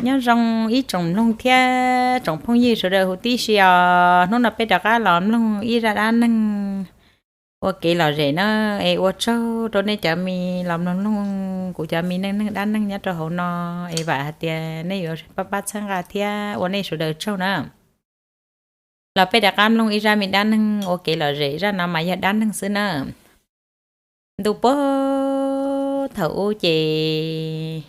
Nyob zoo ib tsoom mloog thiab tsoom phooj ywg sawv daws huv tib si os. Hnub no peb rov qab los mloog ib zaj dab neeg ua kev lom zem na. Es ua tsaug rau nej cov me los mloog mloog kuv cov me neej neeg dab neeg nyob rau hauv no, es vam hais tias nej yuav pab pab txhawb nqa thiab ua nej sawv daws tsaug na. Los peb rov qab mloog ib zaj me dab neeg ua kev lom zem, zaj no mas yog dab neeg xwb na. Ntuj puag thaum ub ces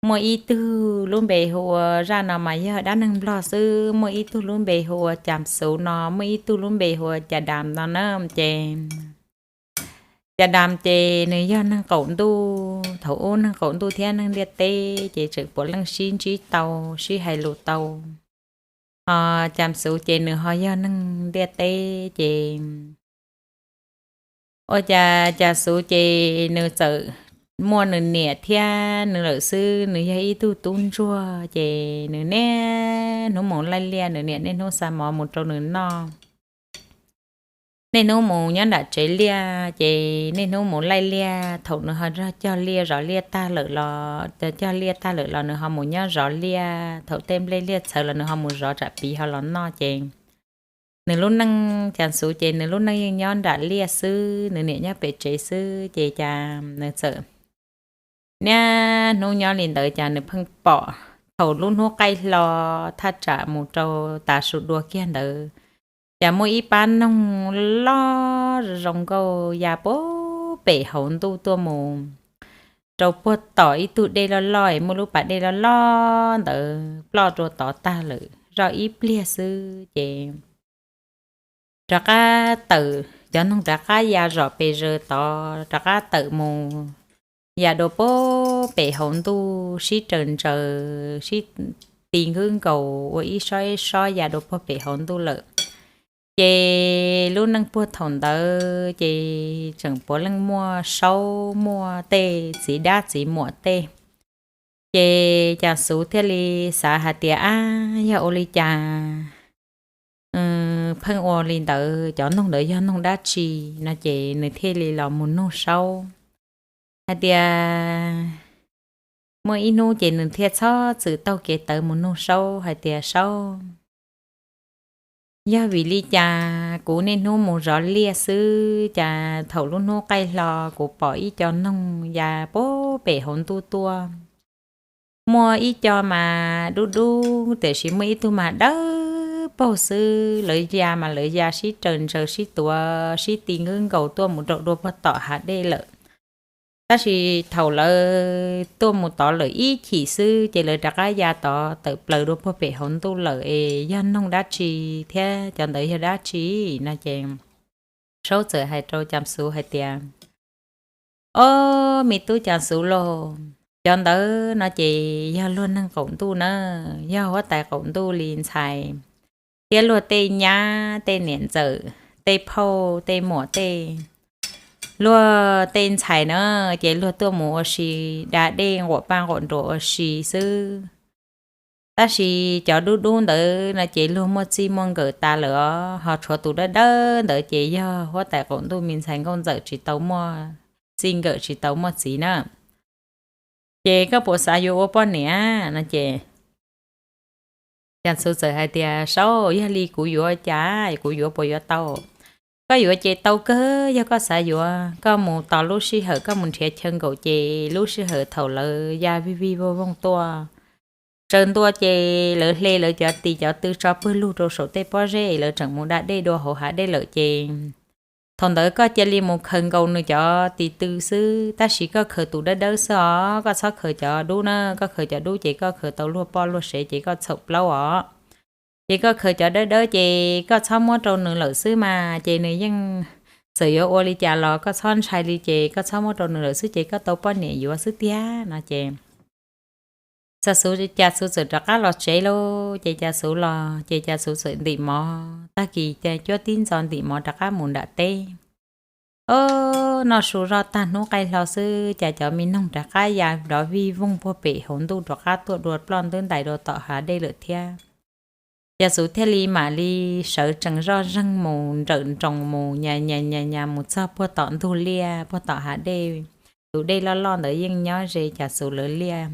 muaj ib tug lub npe hu ua, zaj no mas yog dab neeg Nplog xwb, muaj ib tug lub npe hu ua Cas Xuv no, muaj ib tug lub npe hu ua Cas Das no na. Ces Cas Das ces nws yog neeg qaum ntuj, thaum ub neeg qaum ntuj thiab neeg ntiaj teb ces tseem puav leej sib ntsib tau, sib hais lus tau. Ho Cas Xuv ces nws ho yog neeg ntiaj teb ces ua cas Cas Xuv ces nws txawm muaj nws niam thiab nws lawm xwb, nws yog ib tug tub ntsuag ces nws niaj hnub mus laij liaj, nws niam niaj hnub xa mov mus rau nws noj. Niaj hnub mus nyob nram tsev liaj ces niaj hnub mus laij liaj, thaum nws ho cog liaj zov liaj tag lawm los, cog liaj tag lawm los nws ho mus nyob zov liaj, thaum tej nplej liaj txhawv los nws ho mus zov tsam piv ho los noj ces nws lub neej, Cas Xuv ces nws lub neej yeej nyob nram liaj xwb, nws niam nyob pem tsev xwb ces cas nws txawm niaj hnub nyob li ntawd cas nws pheej pom thaum lub hnub qaij hlo thaj tsam mus rau tav su dua kiag ntawd, cas muaj ib pab noog loj zoo nkauj ya puag pem hauv ntuj tuaj mus rau puag tom ib tug dej loj loj es muaj lub pas dej loj loj ntawd ploj rau tod tag lawm zoj ib pliag xwb ces rov qab tawm, cov noog rov qab ya zom pes zaws tod rov qab tawm mus ya dua puag pem hauv ntuj sib raws ntsaws sib ti nkwb nkaus ua ib sob ib sob ya dua puag pem hauv ntuj lawm. Ces lub neej puag thaum ntawd ces tseem puav leej muaj saub muaj tej txiv dab txiv muam tej. Ces Cas Xuv thiaj li xav hais tias, ab, yog ua li cas pheej ua li ntawd, cov noog ntawd yog noog dab tsi no ces nws thiaj li los mus nug saub hais tias, muaj ib hnub ces nws thiaj txhob txwm taug kev tawv mus nug saub hais tias, saub, yog vim li cas kuv niaj hnub mus zov liaj xwb cas thaum lub hnub qaij hlo kuv pom ib co noog ya puag pem hauv ntuj tuaj. Muaj ib co mas dub dub tiam sis muaj ib tug mas dawb paug xwb, lawv ya mas lawv ya sib raws ntsaws sib tuav sib ti nkwb nkaus tuaj mus rau dua puag tom hav dej lawm. Tab sis thaum lawv tuaj mus tod lawm ib chim xwb ces lawv rov qab ya tod tawm plaws dua puag pem hauv ntuj lawm es yog noog dab tsi thiab cov ntawd yog dab tsi no ces saub txawm hais rau Cas Xuv hais tias, ob, me tub Cas Xuv lauj, cov ntawd no ces yog luag neeg qaum ntuj na, yog huab tais qaum ntuj li ntxhais thiab luag tej nyab tej niam ntxawm tej phauj tej muam tej, luag tej ntxhais na ces luag tuaj mus ua si da dej nquam paj nquam nruas ua si xwb. Tab sis cov dub dub ntawd no ces luag muaj txij muaj nkawm tas lawm os, ho tshuav tus dawb dawb ntawd ces yog huab tais qaum ntuj me ntxhais nkauj ntxawm tsis tau muaj txij nkawm tsis tau muaj txiv na. Ces koj puas xav yuav ua poj niam no ces Cas Xuv txawm hais tias, saub, yog li kuv yuav cas, kuv yuav puas yuav tau? Koj yuav ces tau kawg, yog koj xav yuav koj mus tos lub sij hawm, koj mus nrhiav chaw nkaum ces lub sij hawm thaum lawv ya vij vij voog voog tuaj tsaws ntua ces lawv hle lawv cov tis cov tw tso pawg lug rau saum tej pob zeb, lawv tseem mus da dej dua hauv hav dej lawm ces thaum ntawd koj cia li mus khaws nkaus nws cov tis tw xwb, tab sis koj khaws tus dawb dawb xwb os, koj txhob khaws cov dub na, koj khaws cov dub ces koj khaws tau luag poj luag sev ces koj txhaum plaub os. Ces koj khaws cov dawb dawb ces koj txhob muab rau nws lawm xwb mas, ces nws yeej txawm yuav ua li cas los koj txhob ntshai li, ces koj txhob muab rau nws lawm xwb ces koj tau poj niam yuav xwb tiag no ces Cas Xuv, Cas Xuv txawm rov qab los tsev lauj. Ces Cas Xuv los ces Cas Xuv txawm ntim mov, tag kis cuab tib ntxo ntim mov rov qab mus nram teb. Ob, noj su zoj tag hnub qaij hlo xwb cas cov me noog rov qab ya nrov vij voog puag pem hauv ntuj rov qab tuaj dua ploj ntab ntais dua tom hav dej lawm thiab. Cas Xuv thiaj li mam li sawv tsees zoj zeeg mus nrawm nroos mus nyas nyas nyas nyas mus txog puag tom ntug liaj puag tom hav dej. Tus dej loj loj ntawd yeej nyob ze Cas Xuv lawv liaj.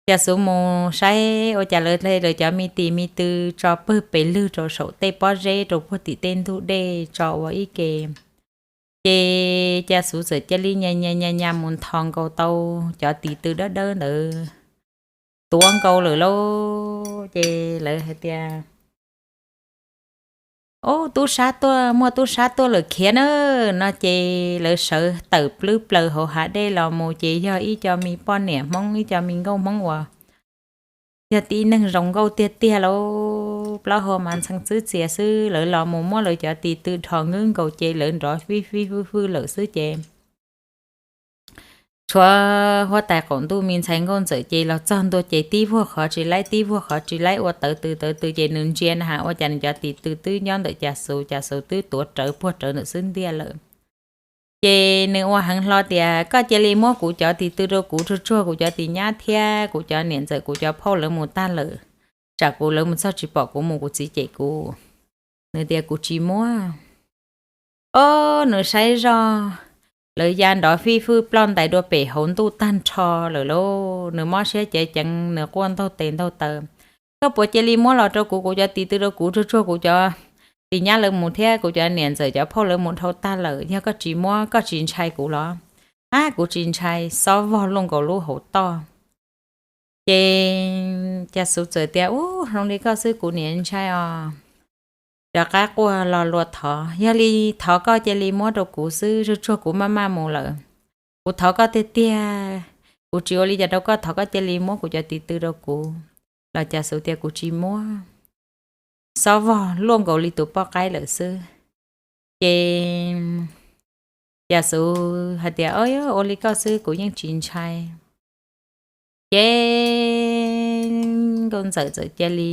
Cas Xus mus saib ua cas lawv hle lawv cov me tis me tw tso pawg pes lwg rau saum tej pob zeb rau puag tim tej ntug dej tso ua ib ke. Ces Cas Xus txawm cia li nyas nyas nyas nyas mus nthos nkaus tau cov tis tw dawb dawb ntawd tuav nkaus lawm lauj. Ces lawv hais tias, Ub, tub sab tuaj, muaj tub sab tuaj lawm khiav na, no ces lawv sawv tawm plwb plaws hauv hav dej los mus ces yog ib co me poj niam Hmoob, ib co me nkauj Hmoob uas yog tib neeg zoo nkauj tiag tiag lauj, plaub hau mas ntxhee txwb txias xwb. Lawv los mus muab lawv cov tis tw dhos nkaus ces lawv nrov fij fij fwj fwj lawm xwb ces tshuav huab tais qaum ntuj me ntxhais nkauj ntxawm ces los txog ntua ces tib vuag qhov tsis laib tib vuag qhov tsis laib ua tawv tw tawv tw ces nws ntsia na has ua cas nws cov tis tw twb nyob ntawm Cas Xus, Cas Xus twb tuav rawv puag rawv ntawm xub ntiag lawm. Ces nws ua heev hlo tias, Koj cia li muab kuv cov tis tw rau kuv, tsuag tsuag kuv cov tis nyab thiab kuv cov niam ntxawm kuv cov phauj lawv mus tag lawm, tsam kuv lawv mus txog tsis pom kuv mus kuv txiv cem kuv. Nws tias, Kuv tsis muab. Ob, nws saib zog lawv ya nrov fij fwj ploj ntais dua pem hauv ntuj tag nrho lawm lauj, nws mob siab ceev ceev, nws quaj ntaug tes ntaug taw, Koj puas cia li muab los rau kuv, kuv cov tis tw rau kuv, tsuag tsuag kuv cov tis nyab lawv mus thiab kuv cov niam ntxawm cov phauj lawv mus dhau tag lawm, yog koj tsis muab koj tsis ntshai kuv los? Ab, kuv tsis ntshai. Xob vog luaj nkaus lub hauv toj. Ces Cas Xus txawm tias, Ub, hloov li koj xwb kuv niam ntshai os. Rov qab quaj lo lua thov, Yog li thov koj cia li muab rau kuv xwb, tsuag tsuag kuv maj maj mus lawm. Kuv thov koj tiag tiag, kuv tsis ua li cas rau koj, thov koj cia li muab kuv cov tis tw rau kuv. Los Cas Xus tias, Kuv tsis muab. Xob vog luaj nkaus li tus poj qaib lawm xwb. Ces Cas Xus hais tias, Ua li koj xwb kuv yeej tsis ntshai. Ces nkauj ntxawm txawm cia li,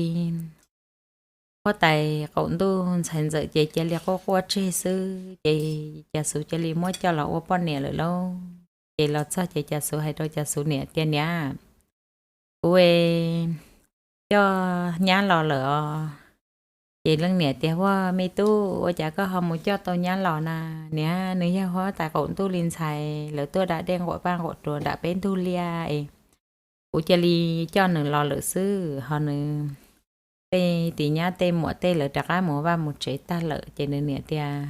huab tais qaum ntuj ntxhais ntxawm ces cia li quaj quaj tseg xwb. Ces Cas Xus cia li muab coj los ua poj niam lawm lauj. Ces los txog ces Cas Xus hais rau Cas Xus niam tias, Niam, kuv coj nyab los lawm os. Ces leej niam tias, Huaj, me tub, ua cas koj ho mus coj tau nyab los na? Niam, nws yog huab tais qaum ntuj li ntxhais, lawv tuaj da dej nquam paj nquam ruas nram peb ntug liaj es kuv cia li coj nws los lawm xwb, ho nws tej tis nyab tej muam tej lawv rov qab mus vaj mus tsev tag lawm. Ces nws niam tias,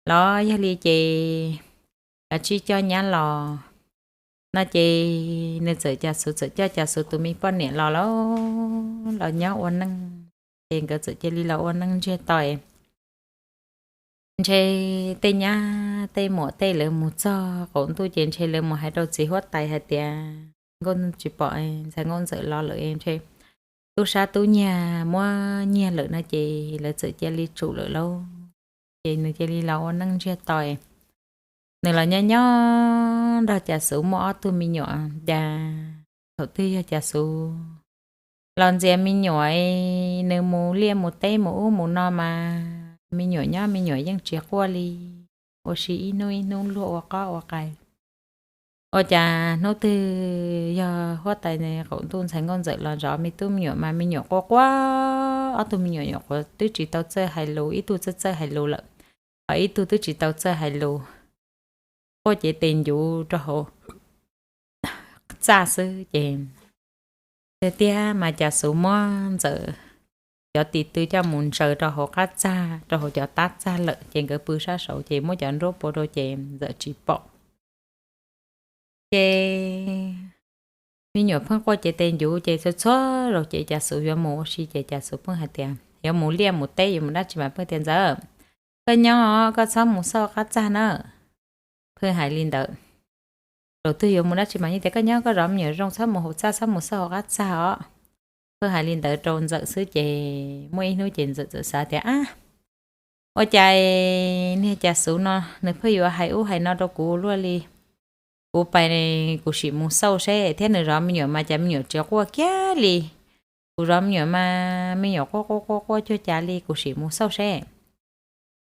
Los yog li ces kav tsij coj nyab los. No ces nws txawm, Cas Xus txawm coj Cas Xus tus me poj niam los lauj, los nyob ua neej. Ces nkawd txawm cia li los ua neej ntsiag to. Ntshe tej nyab tej muam tej lawv mus txog qaum ntuj ces ntshe lawv mus hais rau txiv huab tais hais tias, Nkauj tsis pom ntxhais nkauj ntxawm los lawm, ntshe tub sab tub nyiag muab nyiag lawm no ces lawv txawm cia li tsum lawm lauj. Ces nws cia li los ua neej ntsiag to. Nws los nyob nyob nrog Cas Xus muaj ob tug me nyuam, cas thaum twg yog Cas Xus los ntxias me nyuam, nws mus liaj mus teb mus ub mus no mas me nyuam nyob me nyuam yeej tsis quaj li, ua si ib hnub ib hnub luag ua qoob ua qai. Ua cas hnub twg yog huab tais qaum ntuj ntxhais nkauj ntxawm los zov me tub me nyuam mas me nyuam quaj quaj, ob tug me nyuam nyuam qhuav twb tsis tau txawj hais lus, ib tug txawj txawj hais lus lawm, ho ib tug twb tsis tau txawj hais lus, quaj ces tes ncuv rau hauv txaj xwb ces. Tiag tiag mas Cas Xus muab ntxawm cov tis tw coj mus ntsaws rau hauv qab txag, rau hauv cov tab txag lawm ces nkawd pw sab saud ces muab cov nruab pua rau ces ntxawm tsis pom. Ces me nyuam pheej quaj ces tes ncuv ces txhua txhua zaus ces Cas Xus yuav mus ua si ces Cas Xus pheej hais tias, yuav mus liaj mus teb yuav mus dab tsi mas pheej tias, Ntxawm, koj nyob, koj txhob mus xauj qab txag na. Pheej hais li ntawd. Thaum twg yuav mus dab tsi mas yeej tias, Koj nyob koj zov me nyuam zoo, txhob mus hauv txaj, txhob mus xauj hauv qab txag os. Pheej hais li ntawd rau ntxawm xwb ces muaj ib hnub ces ntxawm txawm xav tias, Ab, ua cas niag Cas Xus no nws pheej yuav hais ub hais no rau kuv luaj li. Kuv pais, kuv sim mus xauj seb, thiab nws zov me nyuam mas cas me nyuam tsis quaj kiag li. Kuv zov me nyuam mas me nyuam quaj quaj quaj quaj cuag cas li, kuv sim mus xauj seb.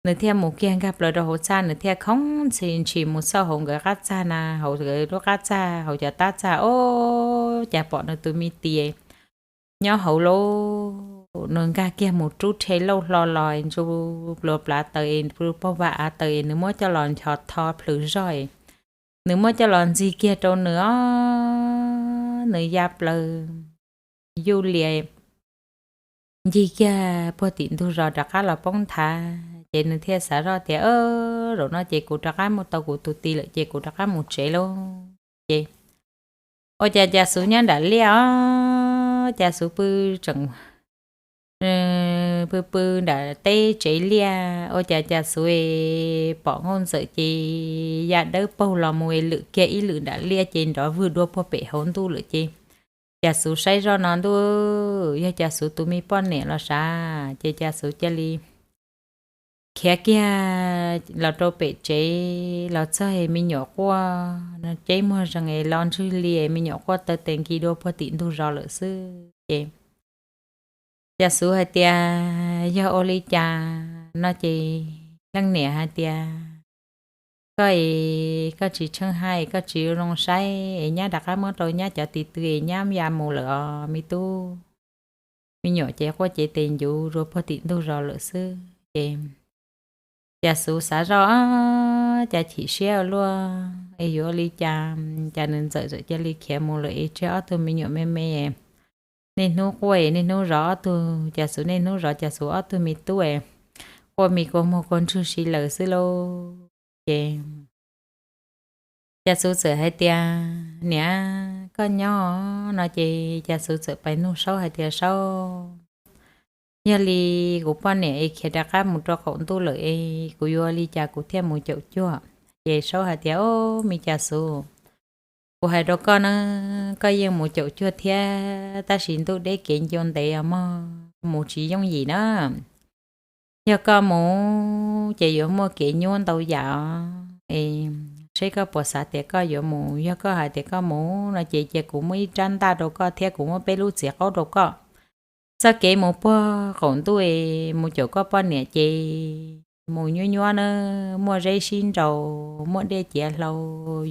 Nws thiaj mus kiag nkag plaws rau hauv txaj, nws thiaj khoov ntxhi ntshis mus xauj hauv nkawd qab txag na, hauv nkawd lub qab txag, hauv cov tab txag, ob, cas pom nws tus me tis nyob hauv lauj. Nws nkag kiag mus rub rhe lauj hlo los, ntsu plua plav taws es, pog vaj av taws es, nws muab coj los nchos tho plhws zog es, nws muab coj los ntxig kiag rau nws os. nws ya plaws yuj lias ncig kiag puag tim ntug zos rov qab los poob nthav, ces nws thiaj xav zoj tias, Zaum no ces kuv rov qab mus tau kuv tus tij lawm ces kuv rov qab mus tsev lauj. Ces ua cas Cas Xuv nyob nram liaj os, Cas Xuv pw tseem pw pw nram teb tsev liaj, ua cas Cas Xuv pom Nkauj Ntxawm ces ya dawb paug los mus lwm kiag ib lwm nram liaj ces nrov vwg dua puag pem hauv ntuj lawm ces Cas Xuv saib zoj no ntuj, yog Cas Xuv tus me poj niam los sav, ces Cas Xuv cia li khiav kiag los rau pem tsev los txog me nyuam quaj, ceb muag zees es los ntswg li, me nyuam quaj taw tes nkis dua puag tim ntug zos lawm xwb ces Cas Xuv hais tias, Yog ua li cas? No ces leej niam hais tias, Koj es koj tsis tsheej hais, koj tsis zoo saib es nyab rov qab muab rau nyab cov tis tw es nyab ya mus lawm os me tub. Me nyuam ces quaj cev tes ncuv dua puag tim ntug zos lawm xwb ces Cas Xuv xav zoj, Cas chim siab ua luaj es yuav ua li cas, cas nws Ntxawm txawm cia li khiav mus lawm es tseg ob tug me nyuam me me niaj hnub quaj niaj hnub zov ob tug, Cas Xuv niaj hnub zov Cas Xuv ob tug me tub quaj me kua muag kua ntswg si lawm xwb lauj. Ces Cas Xuv txawm hais tias, Niam, koj nyob. No ces Cas Xuv txawm pais nug Saub hais tias, Saub, yog li kuv poj niam es khiav rov qab mus rau qaum ntuj lawm es kuv yuav ua li cas kuv thiaj mus caum cuag? Ces Saub hais tias, Au, me Cas Xuv, kuv hais rau koj na, koj yeej mus caum cuag thiab tab sis ntuj deb kev ncua ntev os mog, mus tsis yooj yim na. Yog koj mus ces yuav muaj kev nyuab ntau yam os. Seb koj puas xav tias koj yuav mus, yog koj hais tias koj mus no ces cia kuv muab ib rab ntaj rau koj thiab kuv muab peb lub txiv qaub rau koj. Txoj kev mus puag qaum ntuj es mus caum koj poj niam ces mus nyuab nyuab na, muaj zeb sib nraus, muaj dej ciav hlau,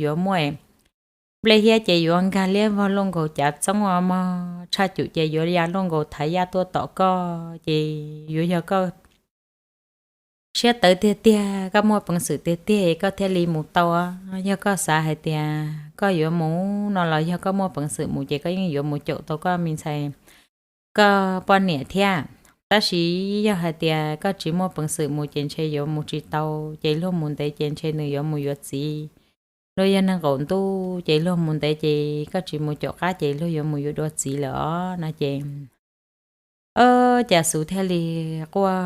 yuav muaj nplej hiab ces yuav nkag liab vog luaj nkaus cav txoob os mog, tshaj cum ces yuav ya luaj nkaus thav yaj tuaj tom koj ces yuav yog koj siab tawv tiag tiag, koj muaj peev xwm tiag tiag koj thiaj li mus tau. Yog koj xav hais tias koj yuav mus no los yog koj muaj peev xwm mus ces koj yeej yuav mus caum tau koj me ntxhais, koj poj niam thiab. Tab sis yog hais tias koj tsis muaj peev xwm mus ces ntshe yuav mus tsis tau, ces luag mus ntev ces ntshe nws yuav mus yuav txiv. Luag yog neeg qaum ntuj ces luag mus ntev ces koj tsis mus caum qab ces luag yuav mus yuav dua txiv lawm os no ces Cas Xuv thiaj li quaj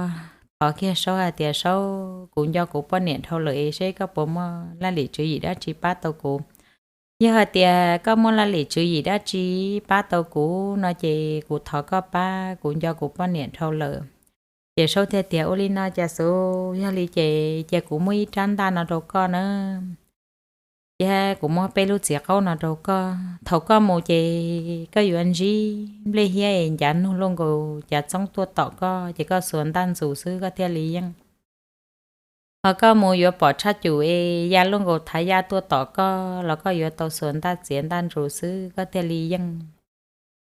thov kiag Saub hais tias, Saub, kuv nco kuv poj niam dhau lawm es seb koj puas muaj laj lim tswv yim dab tsi pab tau kuv. Yog hais tias koj muaj laj lim tswv yim dab tsi pab tau kuv no ces kuv thov koj pab, kuv nco kuv poj niam dhau lawm. Ces Saub thiaj tias, Ua li no Cas Xuv, yog li ces cia kuv muab ib rab ntaj no rau koj na, thiab kuv muab peb lub txiv qaub no rau koj. Thaum koj mus ces koj yuav ntsib nplej hiab es ncav nug luaj nkaus cav txoob tuaj tom koj ces koj xuas ntaj ntxus xwb koj thiaj li yeej. Ho koj mus yuav pom tshaj cum es ya luaj nkaus thav yaj tuaj tom koj los koj yuav tau xuas ntaj txiav ntaj ntsus xwb koj thiaj li yeej.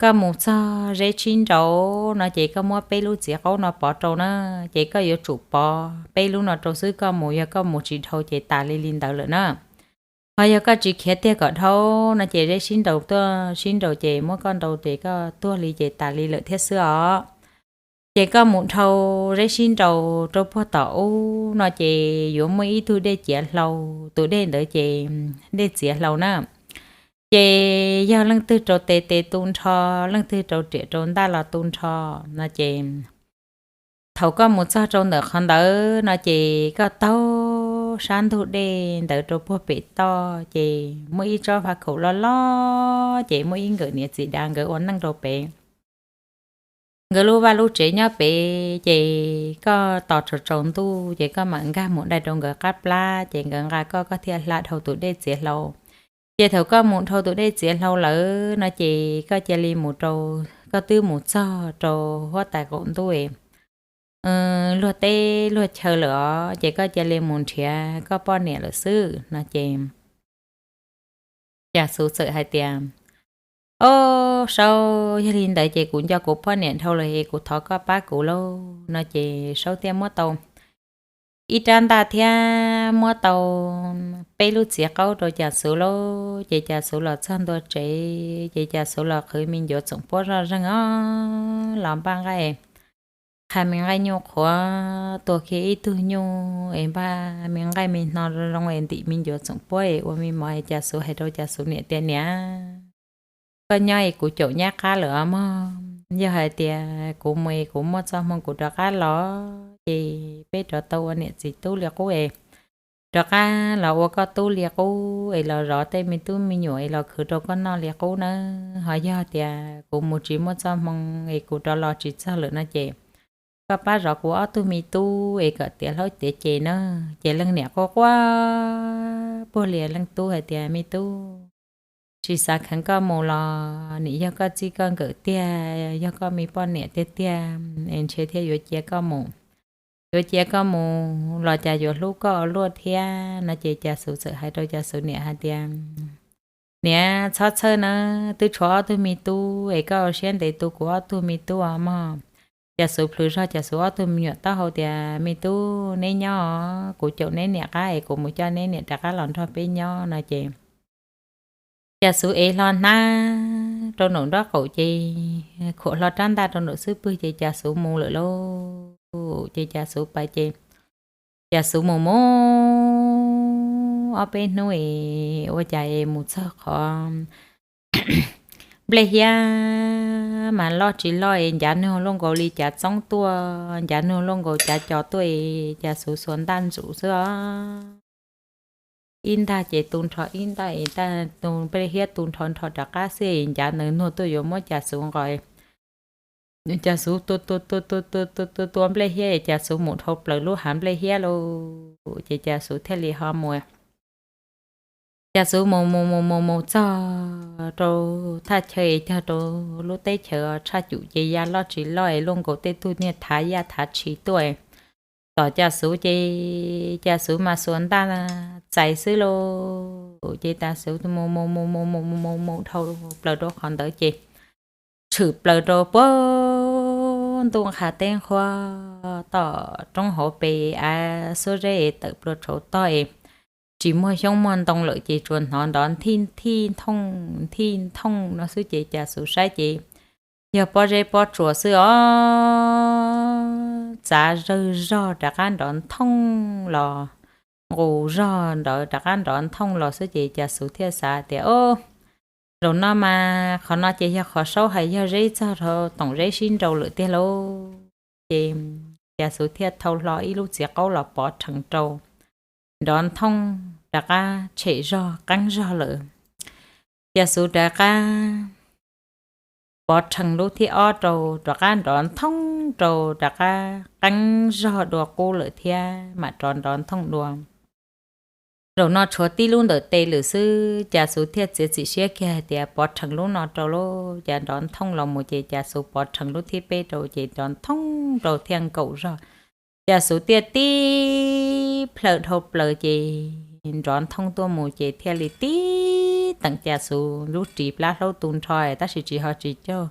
Koj mus txog zeb tshib nraud no ces koj muab peb lub txiv qaub no pov rau na, ces koj yuav tsum pov peb lub no rau xwb koj mus, yog koj mus tsis dhau ces tas li li ntawd lawm na. Ho yog koj tsis khiav tiag kom dhau no ces zeb sib nraus tuaj sib nraus ces muab koj ntaus ces koj tuag li ces tas li lawm thiab xwb os. Ces koj mus dhau zeb sib nraus rau puag tom ub no ces yuav muaj ib tug dej ciav hlau, tus dej ntawd ces dej txiav hlau na. Ces yog leej twg rau tes tes tu nrho, leej twg rau riam rau ntaj los tu nrho no ces thaum koj mus txog rau ntawm qhov ntawd no ces koj taug sab ntug dej ntawd rau puag pem toj ces muaj ib tsob vaj khaum loj loj ces muaj ib nkawm niam txiv dav nkawd ua neej rau pem. Nkawd lub vaj lub tsev nyob pem ces koj tos tsaus tsaus ntuj ces koj mam nkag mus dai rau nkawd qab plab ces nkawd nqa koj, koj thiaj hla dhau tus dej txiav hlau. Ces thaum koj mus dhau tus dej txiav hlau lawm no ces koj cia li mus rau, koj twb mus txog rau huab tais qaum ntuj luag teb luag chaw lawm os, ces koj cia li mus nrhiav koj poj niam lawm xwb no ces Cas Xus txawm hais tias, Au, Saub, yog li ntawd ces kuv nco kuv poj niam dhau lawm es kuv thov koj pab kuv lauj no ces Saub thiaj muab tau ib rab ntaj thiab muab tau peb lub txiv qaub rau Cas Xuv lauj. Ces Cas Xuv los txog ntua tsev ces Cas Xuv los qhwv me ncuav txoom puab zoj zeeg os, los npaj nqaij, qha me nqaij nyuj qhuav, tua kiag ib tug nyuj es npaj me nqaij me hno zoo es ntim me ncuav txoom puab es ua me mov es Cas Xuv hais rau Cas Xuv niam tias, Niam, koj nyob es kuv caum nyab qab lawm os mog. Yog hais tias kuv mus es kuv muaj txoj hmoo kuv rov qab los ces peb rov tau ua niam txiv tub li qub es rov qab los ua koj tub li qub es los zov tej me tub me nyuam es los khwv rau koj noj li qub nawb. Ho yog tias kuv mus tsis muaj txoj hmoo es kuv rov los tsis txog lawm no ces koj pab zov kuv ob tug me tub es kom tiav hlaub tiav ceg nawb. Ces leej niam quaj quaj puag lias leej tub hais tias, Me tub, tsis xav kheev koj mus los nim yog koj txij koj nkawm tiag, yog koj me poj niam tiag tiag es ntshe thiaj yuav cia koj mus, yuav cia koj mus los cas yuav hlub koj ua luaj thiab no. Ces Cas Xuv txawm hais rau Cas Xuv niam hais tias, Niam, txhob txhawj nawb, twb tshuav ob tug me tub es koj ua siab ntev tu kuv ob tug me tub os mog. Cas Xuv plhws zog Cas Xuv ob tug me nyuam taub hau tias, Me tub, neb nyob os, kuv caum neb niam qab es kuv mus coj neb niam rov qab los nrog peb nyob no ces Cas Xuv ev hlo hnab rau nraum nraub qaum ces khuam hlo rab ntaj rau nraum xub pwg ces Cas Xuv mus lawm lauj. Ces Cas Xuv pais ces Cas Xuv mus mus ob peb hnub es ua cas es mus txog qhov nplej hiab mas loj tsis loj es ncav nug luaj nkaus li cav txoob tuaj, ncav nug luaj nkaus cav co tuaj es Cas Xuv xuas ntaj ntxuv xwb os. Ib ntag ces tu nrho ib ntag es nplej hiab tu nrho nrho rov qab xwb es ncav nws nug tuaj yuav muab Cas Xuv nqos. Cas Xuv tua tua tua tua tua tua tua nplej hiab es Cas Xuv mus dhau plaws lub hav nplej hiab lauj. Ces Cas Xuv thiaj li ho mus Cas Xuv mus mus mus mus mus txog rau thaj chaw es cog rau lub teb chaws tshaj cum ces ya loj tsis loj es luaj nkaus tej tug niag thav yaj thav tshis tuaj. Tom Cas Xuv ces Cas Xuv mas xuas ntaj txais xwb lauj. Ces Cas Xuv mus mus mus mus mus mus mus mus dhau plaws rau qhov ntawd ces tshwm plaws rau puag ntuj nqha teb nqhuab tom roob hauv pes av xuab zeb es tawm plua tshauv tog es tsis muaj xyoob muaj ntoo lawm ces tsuas hnov nrov nthij nthij nthoj nthij nthoj no xwb ces Cas Xuv saib ces yog pob zeb pob tsuas xwb os. Txav zawg zog rov qab nrov nthoj los, nqus zog ntawd rov qab nrov nthoj los xwb ces Cas Xuv thiaj xav tias, Ob, zaum no mas qhov no ces yog qhov saub hais yog zeb txog rau toom zeb sib nrau lawm tiag lauj. Ces Cas Xuv thiaj thau hlo ib lub txiv qaub los pov rhees rau, nrov nthoj rov qab tshem zog qeeb zog lawm. Cas Xuv rov qab pov rhees lub thib ob rau rov qab nrov nthoj rau rov qab qeeb zog dua qub lawm thiab mam rov nrov nthoj dua. Zaum no tshuav tib lub ntawm tes lawm xwb, Cas Xuv thiaj txiav txim siab kiag hais tias, Pov rhees lub no rau lauj. Cas nrov nthoj los mus ces Cas Xuv pov rhees lub thib peb rau ces nrov nthoj rau thiaj nkaum zog. Cas Xuv thiaj tib plhaw dhau plaws ces nrov nthoj tuaj mus ces thiaj li tib teem Cas Xuv lub ris plab hlaub tu nrho tab sis tsis ho tsis coj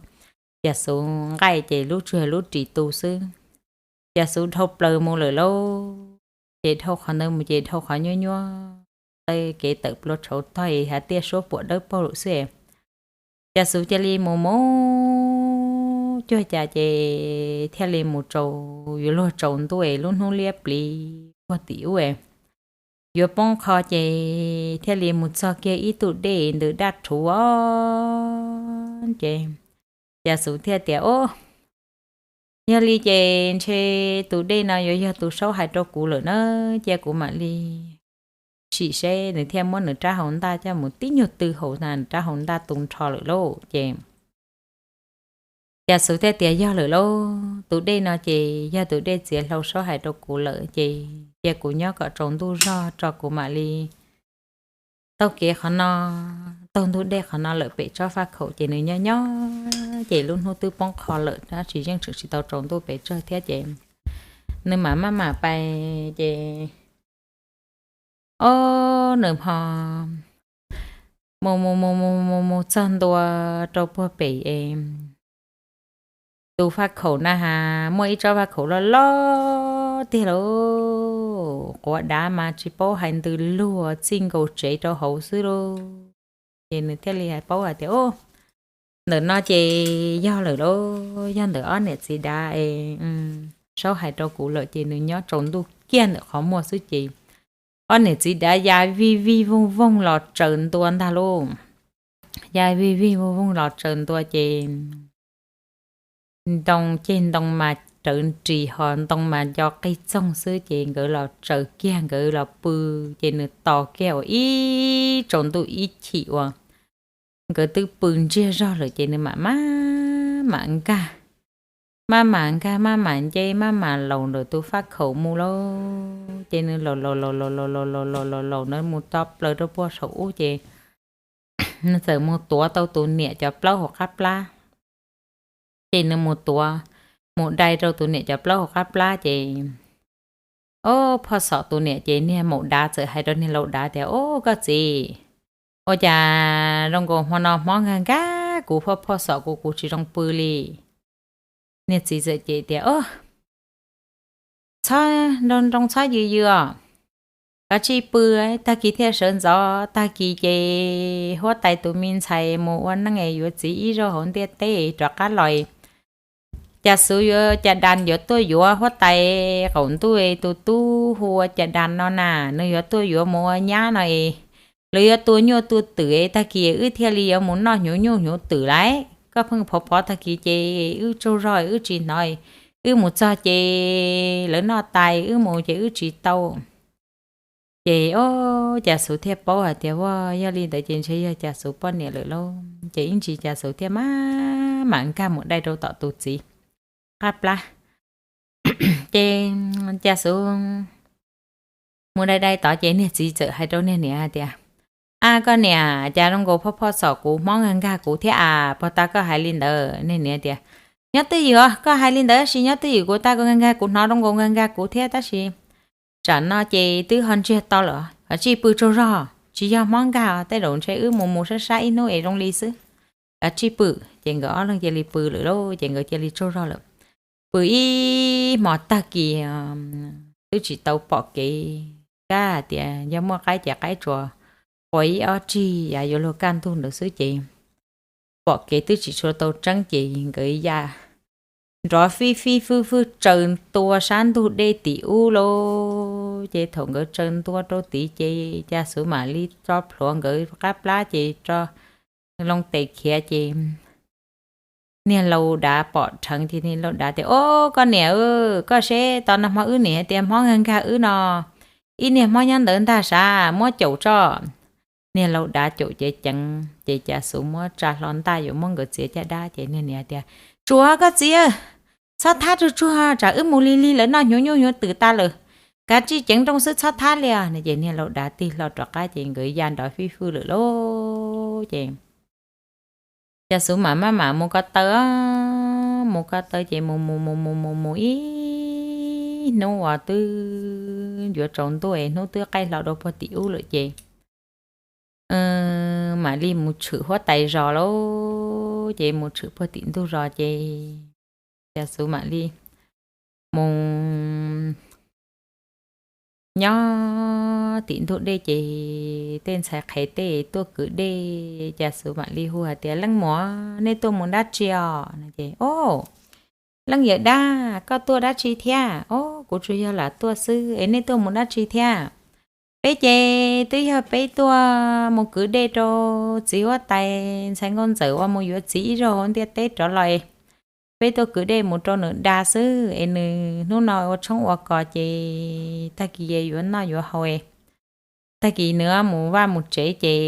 Cas Xuv nqaij ces lub tsuag lub ris tu xwb. Cas Xuv dhau plaws mus lawm lauj. Ces dhau qhov ntawd mus ces dhau qhov nyuab nyuab, kev tawm plua tshauv tog es hav tiaj suab puam dawb paug lawm xwb. Cas Xuv cia li mus mus cuag cas ces thiaj li mus tsaus, yuav luag tsaus ntuj es lub hnub liab pliv puag tim ub, yuav poob qho ces thiaj li mus txog kiag ib tug dej ntws daj rhuv os. Ces Cas Xuv thiaj tias, Ob, yog li ces ntshe tus dej no yuav yog tus saub hais rau kuv lawm na, cia kuv mam li sim seb. Nws thiaj muab nws rab hau ntaj coj mus tib nyuag tw haus na, nws rab hau ntaj tu nrho lawm lauj. Ces Cas Xuv thiaj tias, Yog lawm lauj, tus dej no ces yog tus dej txiav hlau saub hais rau kuv lawm ces cia kuv nyob kom tsaus ntuj zog tso kuv mam li taug kev qhov no, taug ntug dej qhov no lawm pem tsob faj khaum. Ces nws nyob nyob ces lub hnub twb poob qho lawm tab sis yeej tseem tsis tau tsaus ntuj pes tsawg thiab ces nws mam maj mam pais ces, ob, nws ho mus mus mus mus mus mus txog ntua rau puag pem es tus faj khaum na has, muaj ib tsob faj khaum loj loj tiag lauj, quav dav mas tsis paub hais ntws luag txij nkaus tsev rau hauv xwb lauj. Ces nws thiaj li hais paub hais tias, Ub, ntawm no ces yog lawm lauj, yog ntawm ob niam txiv dav es Saub hais rau kuv lawm. Ces nws nyob tsaus ntuj kiag ntawm qhov muag xwb ces ob niam txiv dav ya vij vij voog voog los tsaws ntua ntag lauj. Ya vij vij voog voog los tsaws ntua ces ntoo ceg ntoo mas rawv ris ho ntoo mas nco qig txoog xwb ces nkawd los tsaws kiag nkawd los pw. Ces nws tos kiag uas ib tsaus ntuj ib chim uas nkawd twb pw ntsiag zog lawm ces nws mam maj mam nkag, maj mam nkag maj mam nce maj mam laus ntawm tus faj khaum mus lauj. Ces nws laus laus laus laus laus laus laus laus laus ntawd mus to plaws rau puag saum ub ces nws txawm mus tuav tau tus niam cov plaub hauv qab plab. Ces nws mus tuav, mus dai rau tus niam cov plaub hauv qab plab ces, o, phoj xom tus niam ces niag maum dav txawm hais rau niag laus dav tias, Ub, koj txiv, ua cas zoo nkaus hmo no hmob nkag nkag kuv, phoj phoj xom kuv, kuv tsis zoo pw li. Niag txiv txawm cem tias, Txhob nroo nroo txhob yws yws os, kav tsij pw, tag kis thiaj sawv ntxov, tag kis ces huab tais tus me ntxhais mus ua neej es yuav txiv ib zaug hauv ntiaj teb rov qab los, cas xuv yuav cas das yuav tuaj yuav huab tais qaum ntuj tus tub hu ua cas das no na, nws yuav tuaj yuav mus ua nyab no es lawv yuav tua nyuj tua twm es tag kis wb thiaj li yuav mus noj hnyuv nyuj hnyuv twm lauj. Koj pheej phov phov tag kis ces wb tsaug zog wb tsis hnov, wb mus txog ces lawv noj tas wb mus ces wb tsis tau. Ces o, cas xuv thiaj paub hais tias, Ua, yog li ntawd ces ntshe yog cas xuv poj niam lawm lauj. Ces ib ntsis cas xuv thiaj maj mam nkag mus dai rau tom tus txiv qab plab. Ces cas xuv mus dai dai tod ces niag txiv txawm hais rau niag niam hais tias, A koj niam, cas zoo nkaus phoj phoj xom kuv, hmob nkag nkag kuv thiab as, puag ta koj hais li ntawd? Niag niam tias, Nyob twj ywm os, koj hais li ntawd tab sis nyob twj ywm kuv, tas koj nkag nkag kuv, hnov zoo nkaus nkag nkag kuv thiab tab sis tsam no ces twb ho ntsiag to lawm, kav tsij pw tsaug zog, tsis yog hmob nkag, tej zaum ntshe wb mus mus sab sab ib hnub es zoo li xwb. Kav tsij pw. Ces nkawd ob leeg cia li pw lawm lauj, ces nkawd cia li tsaug zog lawm. Pw ib hmo tag kis twb tsis tau pom kev, kab tias yog muaj qaib ces qaib tsuas qua ib ob tsig yav yuav luag kaj ntug ntawd xwb ces pom kev twb tsis tshua tau tseeb ces nkawd ya nrov fij fij fwj fwj tsaws ntua sab ntug dej tim ub lauj. Ces thaum nkawd tsaws ntua rau tid ces cas xuv mam li tso plhuav nkawd qab plab ces tso loo tes khiav ces niag laus dav pom dheev ces niag laus dav tias, O, koj niam, koj seb tau nag hmo wb niam hais tias hmob nkag nkag wb no, ib niag hmob nyob ntawd ntag sav, muab caum tso. Niag laus dav caum ceev ceev ces cas xuv muab tsa hlo ntaj yuav muab nkawd txiav caj dab ces niag niam tias, Tsuas koj txiv, txhob thab tsuag tsuag, tsam wb mus lig lig lawv noj hnyuv nyuj hnyuv twm tas lawm, kav tsij ceev nrooj xwb txhob thab li os. Ces niag laus dav tig hlo rov qab ces nkawd ya nrov fij fwj lawm lauj. Ces cas xuv mam maj mam mus ko taw, mus ko taw ces mus mus mus mus mus mus ib hnub uas twb yuav tsaus ntuj es hnub twb qaij hlo dua puag tim ub lawm ces mam li mus tshwm huab tais zos lauj. Ces mus tshwm puag tim ntug zos ces cas xuv mam li mus nyob tim ntug dej ces tej ntxhais qhev tej tuaj kwv dej, cas xuv mam li hu hais tias, Leej muam, nej tuaj mus dab tsi os? Ces, O, leej yawm dab, koj tuaj dab tsi thiab? O, kuv tsuas yog lam tuaj xwb es nej tuaj mus dab tsi thiab? Peb ces twb yog peb tuaj mus kwv dej rau txiv huab tais ntxhais nkauj ntxawm uas mus yuav txiv ib zaug hauv ntiaj teb rov los, peb tuaj kwv dej mus rau nws da xwb es nws hnub no ua tshoob ua kos ces tag kis yuav noj yuav haus, tag kis nws mus vaj mus tsev ces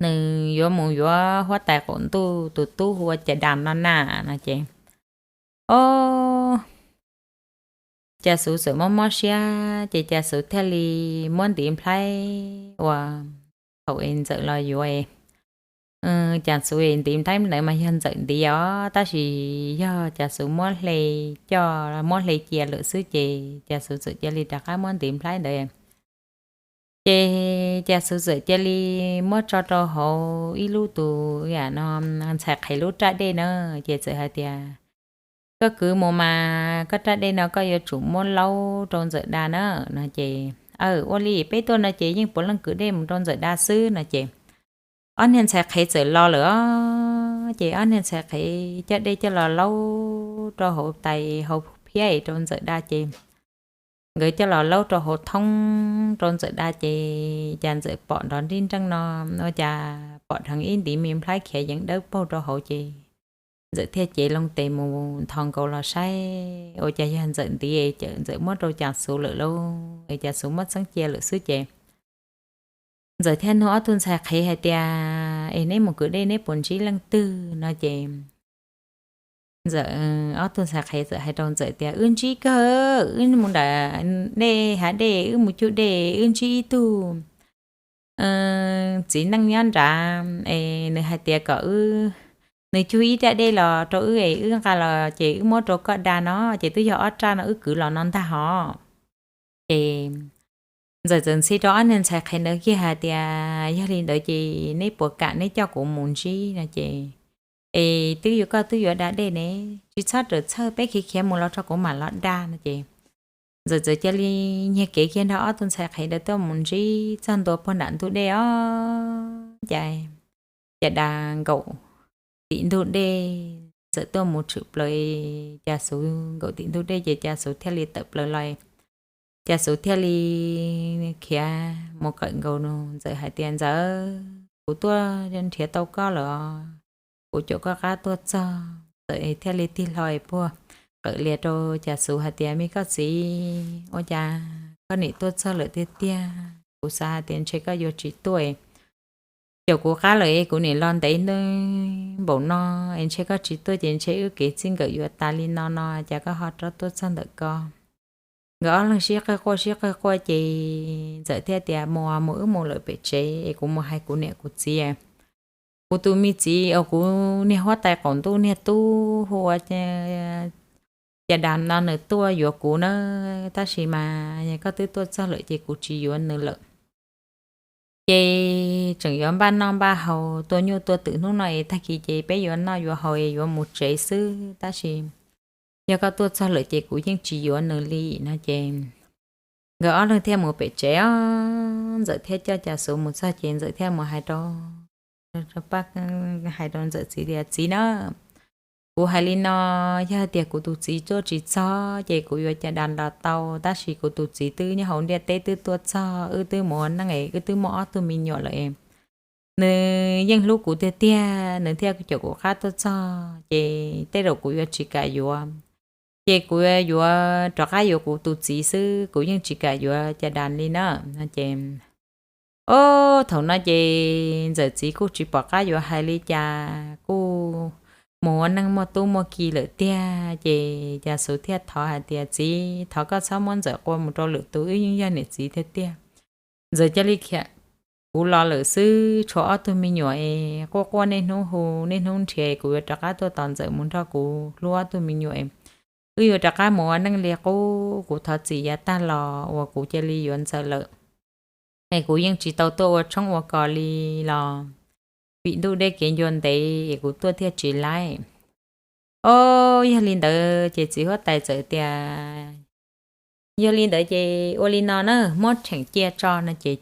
nws yuav mus yuav huab tais qaum ntuj tus tub hu ua cas das no na, no ces, O, cas xuv txawm mob mob siab ces cas xuv thiaj li muab ntiv nplhaib uas thaum es ntxawm los yuav, cas xuv ntiv nplhaib ntawd mas yog ntxawm ntiv os, tab sis yog cas xuv muab hle coj, muab hle cia lawm xwb ces cas xuv txawm cia li rov qab muab ntiv nplhaib ntawd ces cas xuv txawm cia li muab tso rau hauv ib lub tus, yam no, ntxhais qhev lub raj dej na, ces txawm hais tias, koj kwv mus mas koj raj dej no koj yuav tsum muab laub rau Ntxawm da na. No ces, Aw, ua li peb tuaj no ces yeej puav leej kwv dej mus rau Ntxawm da xwb. No ces ob niag ntxhais qhev txawm los lawm os. Ces ob niag ntxhais qhev coj dej coj los laub rau hauv tais hauv phiab rau Ntxawm da ces nkawd coj los laub rau hauv thoob rau Ntxawm da ces cas Ntxawm pom nrov nrib nreej no, ua cas pom dheev ib ntiv me nplhaib khiav yeev dawb paug rau hauv ces Ntxawm thiaj cev loo tes mus nthos nkaus los saib ua cas yog Ntxawm ntiv, Ntxawm muab rau Cas Xuv lawm lauj, es Cas Xuv muab txeeb cia lawm xwb ces Ntxawm thiaj nug ob tug ntxhais qhev hais tias, Es neb mus kwv dej neb puas ntsib leej twg? No ces Ntxawm, ob tug ntxhais qhev txawm hais rau Ntxawm tias, Wb ntsib kawg, wb mus nram dej hav dej wb mus cug dej wb ntsib ib tug txiv neej nyob nrad es nws hais tias kom wb, nws cug ib raj dej los rau wb es wb nqa los ces wb muab rau koj da no ces twb yog ob raj no wb kwv los no ntag hos. Ces Ntxawm txawm ntxhi rau ob niag ntxhais qhev ntawd kiag hais tias, Yog li ntawd ces neb puas kam neb coj kuv mus ntsib? No ces, Es twb yuav koj twb yuav da dej ne, tsis txhob rawm txhawj, peb khiav khiav mus los tso kuv mam los da. No ces Ntxawm txawm cia li nyiag kev kiag nrog ob tug ntxhais qhev ntawd tuaj mus ntsib txog ntua puag nram ntug dej os. Cas, cas da nkaum tim ntug dej, Ntxawm tuaj mus tshwm plaws, Cas Xuv nkaum tim ntug dej ces Cas Xuv thiaj li tawm plaws los. Cas Xuv thiaj li khiav mus qawm nkaus Ntxawm hais tias, Ntxawm, kuv tuaj nrhiav tau koj lawm os, kuv caum koj qab tuaj txog. Ntxawm thiaj li tig hlo puag qawm lias rau Cas Xuv hais tias, Me koj txiv, ua cas koj nim tuaj txog lawm tiag tiag? Kuv xav hais tias ntshe koj yuav tsis tuaj, caum kuv qab lawm es kuv nim los ntev npaum no es ntshe koj tsis tuaj ces ntshe wb kev txij nkawm yuav tas li no no cas koj ho rov tuaj txog ntawm ko. Nkawd ob leeg sib qawg quaj sib qawg quaj ces Ntxawm thiaj tias, Mus mus, wb mus lawm pem tsev es kuv mus hais kuv niam kuv txiv. Kuv tus me txiv uas kuv niag huab tais qaum ntuj niag tub hu ua Cas Das no nws tuaj yuav kuv na, tab sis mas koj twb tuaj txog lawm ces kuv tsis yuav nws lawm. Ces tseem yuav npaj noj npaj haus tua nyuj tua twm hnub no es tag kis ces peb yuav noj yuav haus es yuav mus tsev xwb, tab sis yog koj tuaj txog lawm ces kuv yeej tsis yuav nws li. No ces nkawd ob leeg thiaj mus pem tsev os. Ntxawm thiaj coj Cas Xuv mus txog ces Ntxawm thiaj mus hais rau, hais rau Ntxawm txiv tias, Txiv na, kuv hais li no, yog tias kuv tus txiv tuaj tsis txog ces kuv yuav Cas Das los tau, tab sis kuv tus txiv twb nyob hauv ntiaj teb twb tuaj txog, wb twb mus ua neej es wb twb muaj ob tug me nyuam lawm. Nws yeej hlub kuv tiag tiag, nws thiaj caum kuv qab tuaj txog, ces tej zaum kuv yuav tsis kam yuav. Ces kuv yuav rov qab yuato kuv tus txiv xwb, kuv yeej tsis kam yuav Cas Das li na. No ces, o, thaum no ces Ntxawm txiv kuj tsis pom qab yuav hais li cas, kuj mus ua neej muaj tub muaj ki lawm tiag. Ces Cas Xuv thiaj thov hais tias, Txiv, thov koj txhob muab Ntxawm qua mus rau lwm tus, wb yeej yog niam txiv tiag tiag. Ntxawm cia li khiav kuv los lawm xwb, tshuav ob tug me nyuam es quaj quaj niaj hnub hu niaj hnub nrhiav, kuv yuav rov qab tuaj tos Ntxawm mus nrog kuv hlub ob tug me nyuam es wb yuav rov qab mus ua neej li qub. Kuv thov txim yav tag los uas kuv cia li yuav Ntxawm lawm, es kuv yeej tsis tau tuaj ua tshoob ua kos li los vim ntuj deb kev ncua ntev es kuv tuaj thiaj tsis laib. O, yog li ntawd ces txiv huab tais txawm tias, Yog li ntawd ces ua li no na, muab cheem cia tso. No ces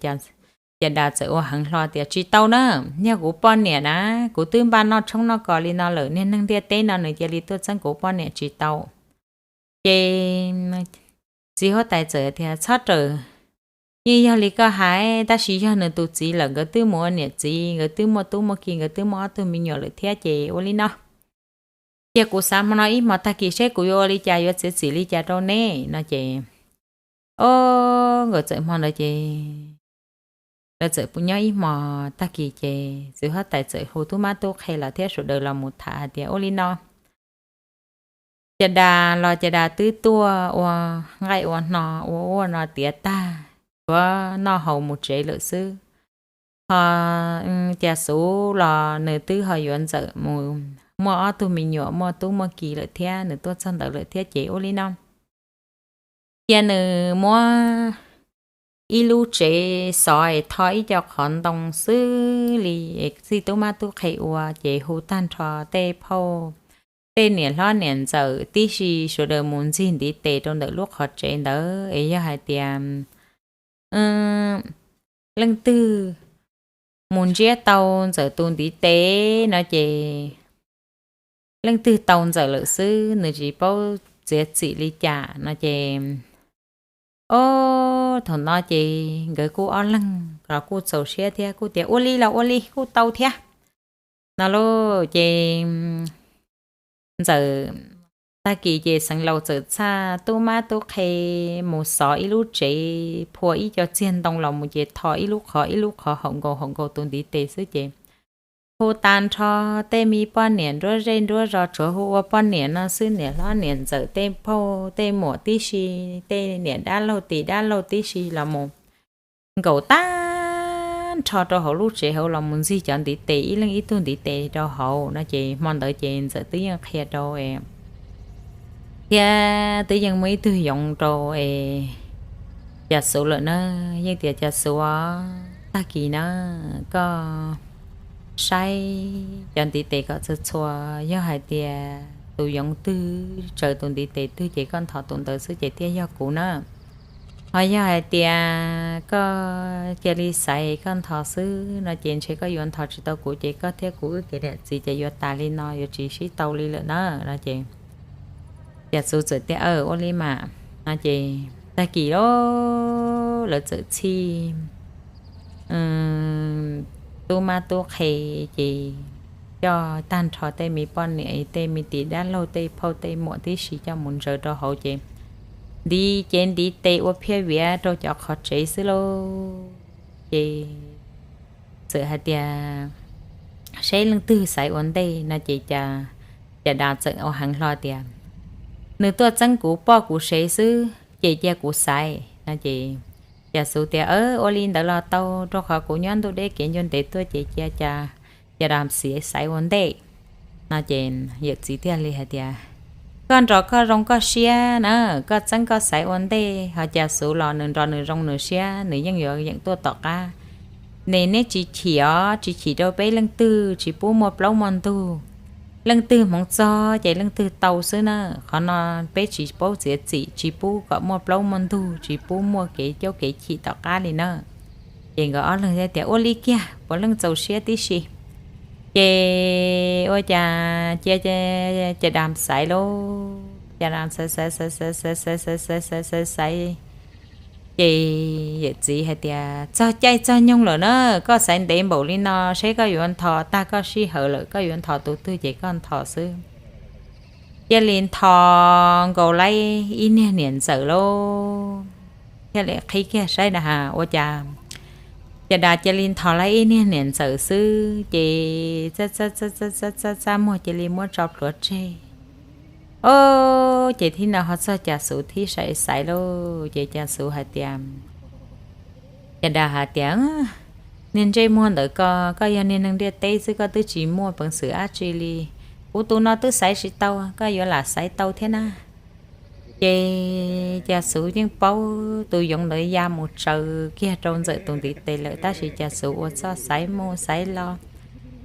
Cas Das txawm ua heev hlo tias, Tsis tau na, yog kuv poj niam na, kuv twb npaj noj tshoob noj kos li no lawm, niag neeg ntiaj teb no nws cia li tuaj txeeb kuv poj niam tsis tau. Ces txiv huab tais txawm tias, Txhob rawm, yeej yog li koj hais, tab sis yog nws tus txiv lawm, nkawd twb mus ua niam txiv, nkawd twb muaj tub muaj ki, nkawd twb muaj ob tug me nyuam lawm thiab, ces ua li no, cia kuv xav hmo no ib hmos tag kis seb kuv yuav ua li cas, yuav txiav txim li cas rau neb. No ces, o, nkawd txawm hmo ntawd ces lawv txawm nyob ib hmos tag kis ces txiv huab tais txawm hu tub mab tub qhe los thiab sawv daws los mus tham hais tias, Ua li no, Cas Das los Cas Das twb tuaj ua nqaij ua hno ua ua no tiav tag, tshuav noj haus mus tsev lawm xwb. Ho Cas Xuv los nws twb ho yuav Ntxawm mus muaj ob tug me nyuam muaj tub muaj ki lawm thiab, nws tuaj txog ntawd lawm thiab, ces ua li no, cia nws muab ib lub tsev xov es tho ib co qhov ntoo xwb li es txij tub mab tub qhe ua, ces hu tag nrho tej phauj tej niam hlob niam ntxawm tib si sawv daws mus ntxig ntiv tes rau ntawm lub qhov tsev ntawd es yog hais tias leej twg mus ntsiab tau Ntxawm tus ntiv tes no ces leej twg tau Ntxawm lawm xwb, nws tsis paub txiav txim li cas no ces, o, thaum no ces nkawd kuj ob leeg los kuj txaus siab thiab kuj tias ua li los ua li kuj tau thiab no lauj. Ces Ntxawm, tag kis ces Xeev Laus txawm txhaj tub mab tub qhe mus xov ib lub tsev, phua ib co txiag ntoo los mus ces tho ib lub qhov ib lub qhov haum nkaus haum nkaus tus ntiv tes xwb ces hu tag nrho tej me poj niam nruab zej nruab zos, tsuav hu ua poj niam no xwb, niam hlob niam ntxawm tej phauj tej muam tib si, tej niam dab laug tim dab laug tib si los mus nkaum tag nrho rau hauv lub tsev hauv los mus ntxig cov ntiv tes ib leeg ib tug ntiv tes rau hauv no ces hmo ntawd ces Ntxawm twb yeej qhia rau thiab twb yeej muaj ib tug yoov rau es Cas Xuv lawm na, yeej tias Cas Xuv, tag kis na koj saib cov ntiv tes kom txhua txhua, yog hais tias tus yoov twg tsaws tus ntiv tes twg ces koj nthos tus ntawd xwb ces thiaj yog kuv na. Ho yog hais tias koj cia li xaiv koj nthos xwb no ces ntshe koj yuav nthos tsis tau kuv ces koj thiab kuv wb kev niam txiv ces yuav tas li no, yuav tsis sib tau li lawm na no ces Cas Xuv txawm tias aw ua li mas no ces tag kis lawv txawm txhij tub mab tub qhe ces coj tag nrho tej me poj niam tej me tim dab laug tej phauj tej muam tib si coj mus ntsaws rau hauv ces ntiv cev ntiv tes ua phiaj viav rau cov qhov tsev xwb lauj. Ces txawm hais tias seb leej twg xaiv ua ntej no ces Cas Das txawm ua heev hlo tias nws tuaj txeeb kuv poj kuv sev xwb ces cia kuv xaiv no ces Cas Xuv tias ua li ntawd los tau, rau qhov kuv nyob ntuj deb kev ncua ntev tuaj ces cia Cas Das xaiv ua ntej no ces yawm txiv thiaj li hais tias koj nrog koj zoo koj siab na, koj txeeb koj xaiv ua ntej, ho Cas Xuv los nws nrog nws zoo nws siab nws yeej yuav yeem tuaj tom qab. Ne neb tsis chim os, tsis chim rau peb leej twg, tsis pub muaj plaub muaj ntug. Leej twg hmoov txog ces leej twg tau xwb na. Qhov no peb tsis paub txiav txim, tsis pub kom muaj plaub muaj ntug, tsis pub muaj kev coob kev chim tom qab li na. Ces nkawd ob leeg thiaj tias ua li kiag puav leej txaus siab tib si. Ces ua cas cia Cas Das xaiv lauj, Cas Das xaiv xaiv xaiv xaiv xaiv xaiv xaiv xaiv xaiv xaiv xaiv ces yawm txiv hais tias txog caij txog nyoog lawm na, koj xaiv ntev npaum li no seb koj yuav nthos tag koj sij hawm lawm koj yuav nthos tus twg ces koj nthos xwb. Cia li nthos nkaus laib ib niag niam ntxawm lauj, thiaj li qhib kiag saib na has ua cas Cas Das cia li nthos laib ib niag niam ntxawm xwb ces txaj txaj txaj txaj txaj txaj muag cia li muab tso plhuav tseg. O, ces thib no ho txog Cas Xuv thib xaiv lauj, ces Cas Xuv hais tias, Cas Das hais tias niag ntsej muag ntawm koj, koj yog niag neeg ntiaj teb xwb koj twb tsis muaj peev xwm dab tsi li. Kuv tus no twb xaiv tsis tau, koj yuav lam xaiv tau thiab na. Ces Cas Xuv yeej paub tus yoov ntawd ya mus tsaws kiag rau Ntxawm tus ntiv tes lawm, tab sis Cas Xuv ua txoj xaiv mus xaiv los,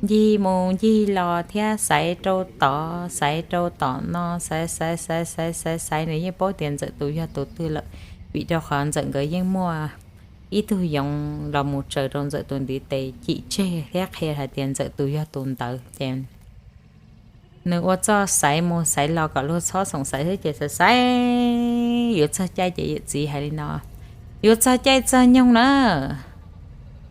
ncig mus ncig los thiab xaiv rau tod xaiv rau tom no, xaiv xaiv xaiv xaiv xaiv xaiv nws yeej paub tias Ntxawm tus yog tus twg lawm, vim rau qhov Ntxawm nkawd yeej muaj ib tug yoov los mus tsaws rau Ntxawm tus ntiv tes chim tseg thiab qhia hais tias Ntxawm tus yog tus ntawd ces nws ua txoj xaiv mus xaiv los kom luag txhob xoom xaiv xwb ces xaiv xaiv yuav txog caij ces yawm txiv hais li no, yuav txog caij txog nyoog na,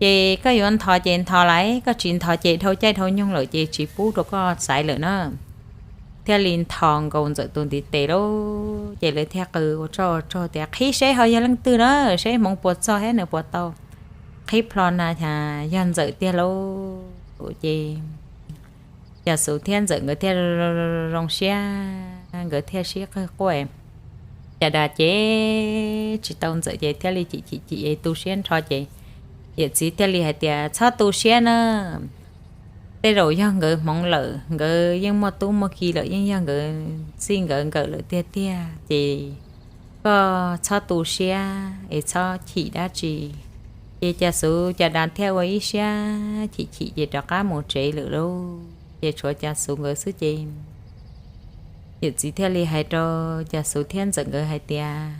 ces koj yuav nthos ces nthos lawm, koj tsis nthos ces dhau caij dhau nyoog lawm ces tsis pub rau koj xaiv lawm na. Thiaj li nthos nkaus Ntxawm tus ntiv tes lauj, ces lawv thiaj qw ua tsoj ua rog tias qhib seb ho yog leej twg na, seb hmoov puas txog thiab nws puas tau. Qhib plho na, yog Ntxawm tiag lauj. Ces Cas Xuv thiab Ntxawm nkawd thiaj zoo siab, nkawd thiaj sib qawg quaj. Cas Das ces tsis tau Ntxawm ces thiaj li chim chim chim tu siab nrho ces yawm txiv thiaj li hais tias txhob tu siab na, tej zaum yog nkawd hmoov lawm, nkawd yeej muaj tub muaj ki lawm, yeej yog nkawd txij nkawd nkawm lawm tiag tiag ces koj txhob tu siab es txhob chim dab tsi. Ces Cas Xuv Cas Das thiaj ua ib siab chim chim ces rov qab mus tsev lawm lauj. Ces tshuav Cas Xuv nkawd xwb ces Yawm txiv thiaj li hais rau Cas Xuv thiab Ntxawm nkawd hais tias,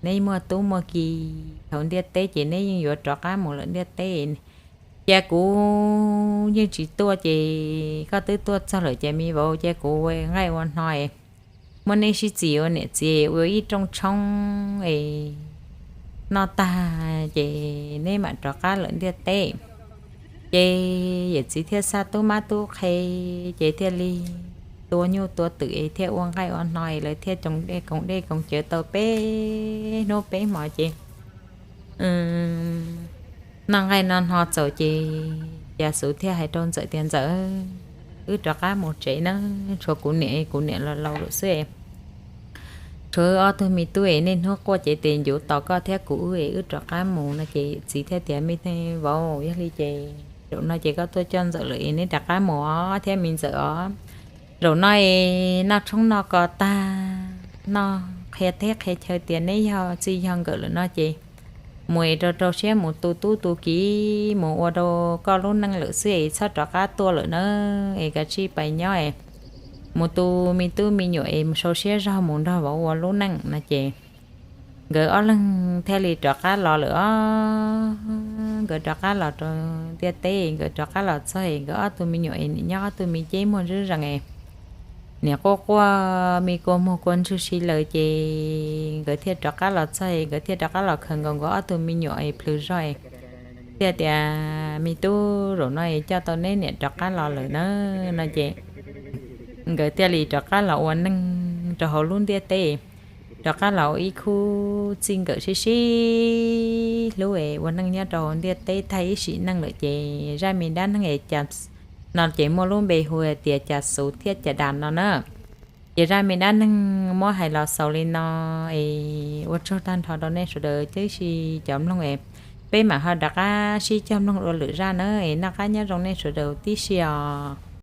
neb muaj tub muaj ki hauv ntiaj teb ces neb yeej yuav rov qab mus lawm ntiaj teb. Cia kuv yeej tsis tuaj ces koj twb tuaj txog lawm ces me vauv, cia kuv ua nqaij ua hno es muab neb sib txis ua niam txiv ua ib rooj tshoob es noj tag ces neb mam rov qab lawm ntiaj teb. Ces yawm txiv thiaj xa tub mab tub qhe, ces thiaj li tua nyuj tua twm es thiaj ua nqaij ua hno es lawv thiaj koom dej koom cawv tau peb hnub peb hmo ces noj nqaij noj hno txaus ces Cas Xuv thiaj hais rau Ntxawm tias, Ntxawm, wb rov qab mus tsev na, tshuav kuv niam, kuv niam los laus lawm xwb. Tshuav ob tug me tub es niaj hnub quaj cev tes ncuv tos koj thiab kuv wb es wb rov qab mus no ces txiv thiaj tias, Me vauv, yog li ces zaum no ces koj tuaj coj Ntxawm lawm es neb rov qab mus os thiab me Ntxawm os. Zaum no es noj tshoob noj kos tag, noj qhia teb qhia chaw tias neb yog txij yog nkawm lawm no ces mus es rau rau siab mus tu tub tu kiv mus ua rau koj lub neej lawm xwb es txhob rov qab tuaj lawm na, es kav tsij pais nyob es mus tu me tub me nyuam es mus sau siab zog mus nrog vauv ua lub neej no ces nkawd ob leeg thiaj li rov qab los lawm os. Nkawd rov qab los rau ntiaj teb, nkawd rov qab los txog es nkawd ob tug me nyuam es nim nyob ob tug me ceb muag zeb zees es nim quaj quaj me kua muag kua ntswg si lawm ces nkawd thiaj rov qab los txog es nkawd thiaj rov qab los khaws nkaus nkawd ob tug me nyuam es plhws zog es thiaj tias, Me tub, zaum no es coj tau neb niam rov qab los lawm na no ces nkawd thiaj li rov qab los ua neej rau hauv lub ntiaj teb, rov qab los ua ib khub txij nkawm sib sib hlub es ua neej nyob rau hauv ntiaj teb tag ib sim neej lawm ces zaj me dab neeg es no ces muaj lub npe hu hais tias Cas Xuv thiab Cas Das no na. Ces zaj me dab neeg muab hais los xaus li no es ua tsaug tag nrho rau nej sawv daws tib si cov mloog es peb mam ho rov qab sib cog mloog dua lwm zaj na es noj qab nyob zoo nej sawv daws tib si os.